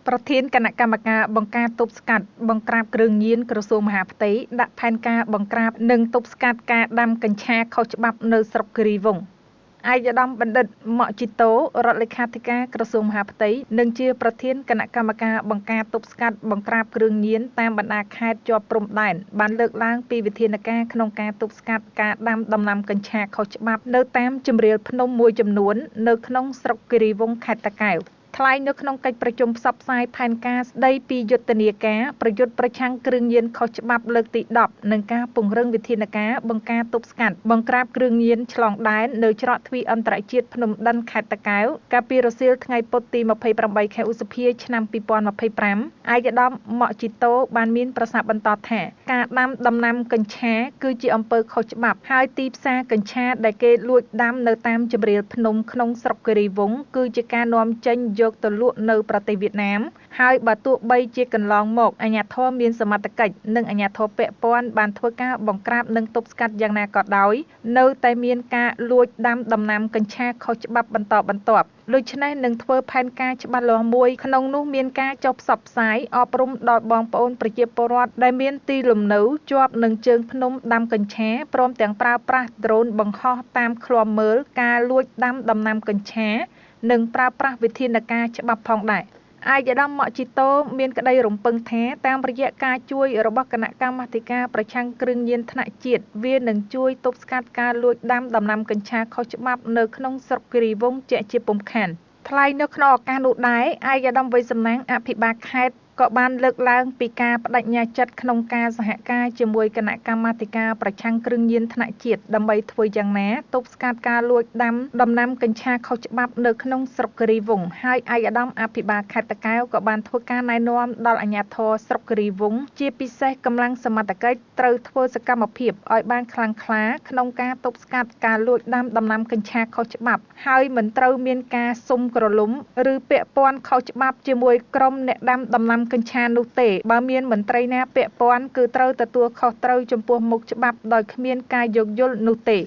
ប្រធានគណៈកម្មការបង្ការទប់ស្កាត់បង្ក្រាបគ្រឿងញៀនក្រសួងមហាផ្ទៃដាក់ផែនការបង្ក្រាបនិងទប់ស្កាត់ការដាំកញ្ឆាខុសច្បាប់នៅស្រុកគិរីវង្សឯកឧត្តមបណ្ឌិតម៉ក់ជីតូរដ្ឋលេខាធិការក្រសួងមហាផ្ទៃនិងជាប្រធានគណៈកម្មការបង្ការទប់ស្កាត់បង្ក្រាបគ្រឿងញៀនតាមបណ្ដាខេត្តជាប់ព្រំដែនបានលើកឡើងពីវិធានការក្នុងការទប់ស្កាត់ការដាំដំណាំកញ្ឆាខុសច្បាប់នៅតាមជម្រាលភ្នំមួយចំនួននៅក្នុងស្រុកគិរីវង្សខេត្តតាកែវថ្លែងនៅក្នុងកិច្ចប្រជុំផ្សព្វផ្សាយផែនការស្ដីពីយុទ្ធនាការប្រយុទ្ធប្រឆាំងគ្រឿងញៀនខុសច្បាប់លើកទី10និងការពង្រឹងវិធានការបង្ការទប់ស្កាត់បង្ក្រាបគ្រឿងញៀនឆ្លងដែននៅច្រកទ្វារអន្តរជាតិភ្នំដិនខេត្តតាកែវកាលពីរសៀលថ្ងៃពុធទី28ខែឧសភាឆ្នាំ2025ឯកឧត្តមម៉ក់ជីតូបានមានប្រសាសន៍បន្តថាការដាំដំណាំកញ្ឆាគឺជាអំពើខុសច្បាប់ហើយទីផ្សារកញ្ឆាដែលគេលួចដាំនៅតាមជម្រាលភ្នំក្នុងស្រុកគិរីវង្សគឺជាការនាំចេញយកទៅលក់នៅប្រទេសវៀតណាមហើយបើទោះបីជាកន្លងមកអាជ្ញាធរមានសមត្ថកិច្ចនិងអាជ្ញាធរពាក់ព័ន្ធបានធ្វើការបង្ក្រាបនិងទប់ស្កាត់យ៉ាងណាក៏ដោយនៅតែមានការលួចដាំដំណាំកញ្ឆាខុសច្បាប់បន្តបន្ទាប់ដូច្នេះនឹងធ្វើផែនការច្បាស់លាស់មួយក្នុងនោះមានការចុះផ្សព្វផ្សាយអប់រំដល់បងប្អូនប្រជាពលរដ្ឋដែលមានទីលំនៅជាប់នឹងជើងភ្នំដាំកញ្ឆាព្រមទាំងប្រើប្រាស់ដ្រូនបង្ហោះតាមឃ្លាំមើលការលួចដាំដំណាំកញ្ឆានិងប្រើប្រាស់វិធានការច្បាប់ផងដែរឯកឧត្តមម៉ក់ជីតូមានក្តីរំពឹងថាតាមរយៈការជួយរបស់គណៈកម្មាធិការប្រឆាំងគ្រឿងញៀនថ្នាក់ជាតិវានឹងជួយទប់ស្កាត់ការលួចដាំដំណាំកញ្ឆាខុសច្បាប់នៅក្នុងស្រុកគិរីវង្សជាក់ជាពុំខានថ្លែងនៅក្នុងឱកាសនោះដែរឯកឧត្តមវៃសំណាងអភិបាលខេត្តក៏បានលើកឡើងពីការប្តេជ្ញាចិត្តក្នុងការសហការជាមួយគណៈកម្មាធិការប្រឆាំងគ្រឿងញៀនថ្នាក់ជាតិដើម្បីធ្វើយ៉ាងណាទប់ស្កាត់ការលួចដាំដំណាំកញ្ឆាខុសច្បាប់នៅក្នុងស្រុកគិរីវង្សហើយឯកឧត្តមអភិបាលខេត្តតាកែវក៏បានធ្វើការណែនាំដល់អាជ្ញាធរស្រុកគិរីវង្សជាពិសេសកម្លាំងសមត្ថកិច្ចត្រូវធ្វើសកម្មភាពឲ្យបានខ្លាំងក្លាក្នុងការទប់ស្កាត់ការលួចដាំដំណាំកញ្ឆាខុសច្បាប់ហើយមិនត្រូវមានការសុំក្រឡុំឬពាក់ព័ន្ធខុសច្បាប់ជាមួយក្រុមអ្នកដាំដំណាំកញ្ឆានោះទេបើមានមន្ត្រីណាពាក់ព័ន្ធគឺត្រូវទទួលខុសត្រូវចំពោះមុខច្បាប់ដោយគ្មានការយោគយល់នោះទេ។